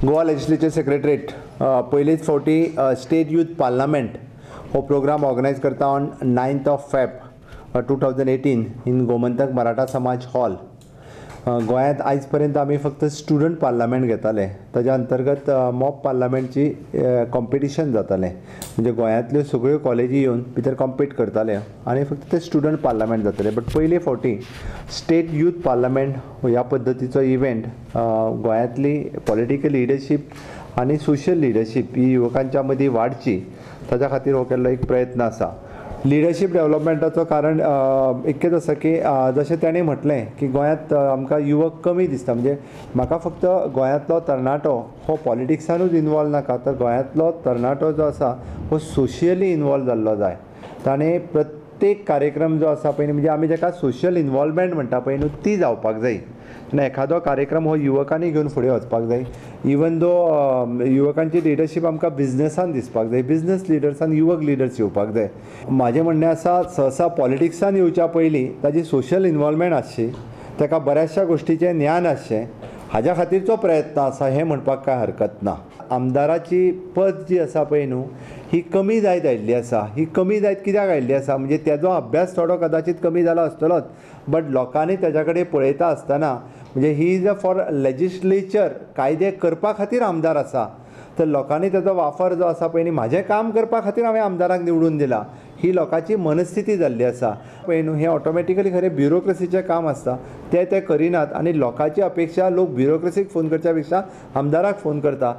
Goa legislature secretariat पयलीच फावटी state youth parliament हो प्रोग्राम ऑर्गनायज करता on 9th of Feb 2018 in Gomantak Maratha Samaj hall. गोंयांत आयज पर्यंत आमी फक्त स्टुडंट पार्लमेंट घेताले, ताज्या अंतर्गत मॉब पार्लमेंटची कॉम्पिटिशन जातालें, म्हणजे गोंयांतल्यो सगळ्यो कॉलेजी येवन भितर कॉम्पीट करताले आनी फक्त ते स्टुडंट पार्लमेंट जाताले. बट पयले फावटी स्टेट यूथ पार्लमेंट ह्या पद्दतीचो इव्हेंट गोंयांतली पॉलिटिकल लिडरशीप आनी सोशल लिडरशीप ही युवकांच्या मदीं वाडची ताच्या खातीर हो केल्लो एक प्रयत्न आसा. लिडरशीप डेवलपमेंटाचो कारण इतकेंच आसा की जशें ताणें म्हटलें की गोंयांत आमकां युवक कमी दिसता, म्हणजे म्हाका फक्त गोंयांतलो तरणाटो हो पॉलिटिक्सानूच इनवॉल्व नाका, तर गोंयांतलो तरणाटो जो आसा हो सोशियली इनवॉल्व जाल्लो जाय. ताणें प्रत्येक कार्यक्रम जो आसा पळय, म्हणजे आमी जाका सोशल इनवॉल्वमेंट म्हणटा पळय न्हू, ती जावपाक जाय. एखादो कार्यक्रम हो युवकांनी घेवन फुडें वचपाक जाय. इवन दो युवकांची लिडरशीप आमकां बिजनसान दिसपाक जाय, बिजनस लिडर्सान युवक लिडर्स येवपाक जाय. म्हाजें म्हणणें आसा, सहसा पॉलिटिक्सान येवच्या पयलीं ताजी सोशल इनवॉल्वमेंट आसची, ताका बऱ्याचशा गोश्टीचें ज्ञान आसचें, हाज्या खातीरचो प्रयत्न आसा हें म्हणपाक कांय हरकत ना. आमदाराची पद जी आसा पळय न्हू, ही कमी जायत आयिल्ली आसा. ही कमी जायत कित्याक आयिल्ली आसा म्हणजे तेजो अभ्यास थोडो कदाचित कमी जाला आसतलोच, बट लोकांनी तेज्या कडेन पळयता आसतना म्हणजे he is a for legislature, कायदे करपा खातीर आमदार आसा, तर लोकांनी तेजो वापर जो आसा पळय न्ही, म्हाजें काम करपा खातीर हांवें आमदाराक निवडून दिला, ही लोकांची मनस्थिती जाल्ली आसा पळय न्हू. हें ऑटोमॅटिकली खरें ब्युरोक्रेसीचें काम आसता, ते ते करिनात आनी लोकांची अपेक्षा, लोक ब्युरोक्रेसीक फोन करच्या पेक्षा आमदाराक फोन करता.